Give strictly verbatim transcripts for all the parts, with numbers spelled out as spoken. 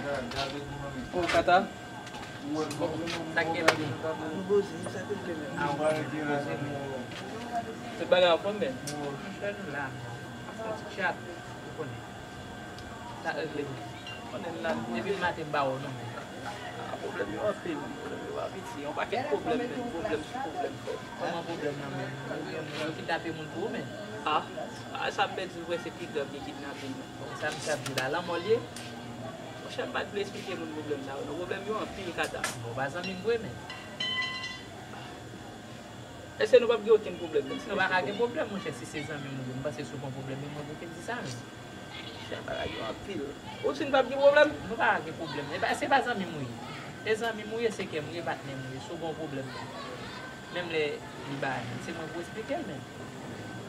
Oh, Kata. Sa k gen la? Nou poze, sa te vle menm. Ah, w poze, men. Tout bagay anfòm, men. Monchè, nou la, men. Ap fè yon ti chat, ou konnen. Sa regle, men. Konnen la, depi maten m pa wè w non, men. Ah, pwoblèm yo anpil, pwoblèm yo pa piti. Yon pakèt pwoblèm, men. Pwoblèm sou pwoblèm, frè. Kòman pwoblèm nan, men? Yo kidnape moun pou ou, men. Ah, ah, sa m pèdi, m kwè se piga m te kidnape, men. Bon, sa misye ap di la, lanmò l ye? Monchè, m pa t vle esplike moun pwoblèm sa yo non. Pwoblèm yo anpil, Kata. Bon, pa zanmi m vre, men. Èske nou p ap gen okenn pwoblèm, menm si nou pa ka gen pwoblèm, monchè, si se zanmi m ou ye, m panse si w gen yon pwoblèm, e mwen pou te di sa, menm. Monchè, bagay yo anpil. Ou di n p ap gen pwoblèm? Nou pa ka gen pwoblèm. E pa, se pa zanmi m ou ye. Se zanmi m ou ye, se kè m ou ye, patnè m ou ye. Si w gen yon pwoblèm, menm lè li ba, se mwen pou esplike l, menm.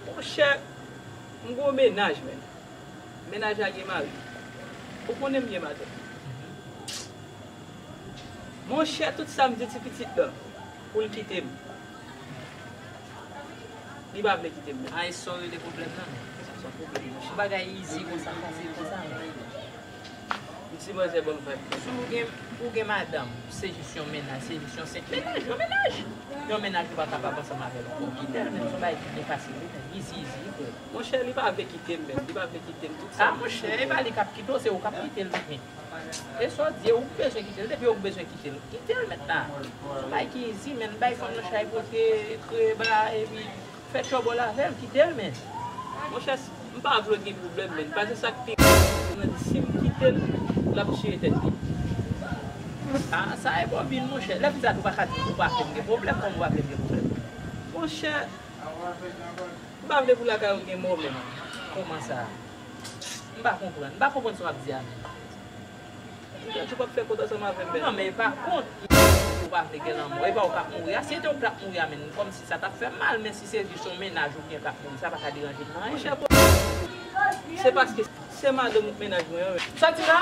Monchè, m gen yon mennaj, menm. Mennaj la gen mari. Ou konnen m gen madanm. Monchè, tout sa m di ti pitit lan pou l kite m. Li pa vle kite m. A, e sa w rele pwoblèm nan, men. Sa se yon pwoblèm, monchè. Yon bagay izi konsa, fasil konsa, men. M di manzè ban m vibe. Si w gen, ou gen madanm, se jis yon mennaj, se jis yon senp mennaj, yon mennaj. Yon mennaj ou pa kapab ansanm avè l ankò. Kite l, menm, se yon bagay ki byen fasil, wi, men. Izi, izi, wi, frè. Monchè, li pa vle kite m, menm. Li pa vle kite m, tout sa. A, monchè, e pa li k ap kite w, se ou k ap kite l, wi. E sa w di, ou bezwen kite l, depi ou bezwen kite l, kite l, mèt la. Se yon bagay ki izi, menm, bay fanm nan chay pote, kreye bagay, epi fè tchòbòl avè l, kite l, men. Monchè, m pa vle gen pwoblèm, menm. Paske sa k pi grav, si m kite l, l ap tiye tèt li. A, sa e bòbin, monchè. Lè m di sa, ou pa ka di, ou pa vle m gen pwoblèm, kòman ou pa vle m gen pwoblèm? Monchè, m pa vle pou lakay ou gen mò, menm. Kòman sa? M pa konprann. M pa konprann sa w ap di a, menm. M pèdi w p ap fè kont ansanm avè m, menm. Non, men pa kont. Ou pa vle gen lanmò. E pa ou k ap mouri a. Si se te ou k t ap mouri a, menm, kòmsi sa t ap fè m mal, men si se jis yon mennaj ou gen k ap mouri, sa pa ka deranje m nan anyen. Monchè, se paske se madanm ou k mennaj mwen an, menm. Sa w di la?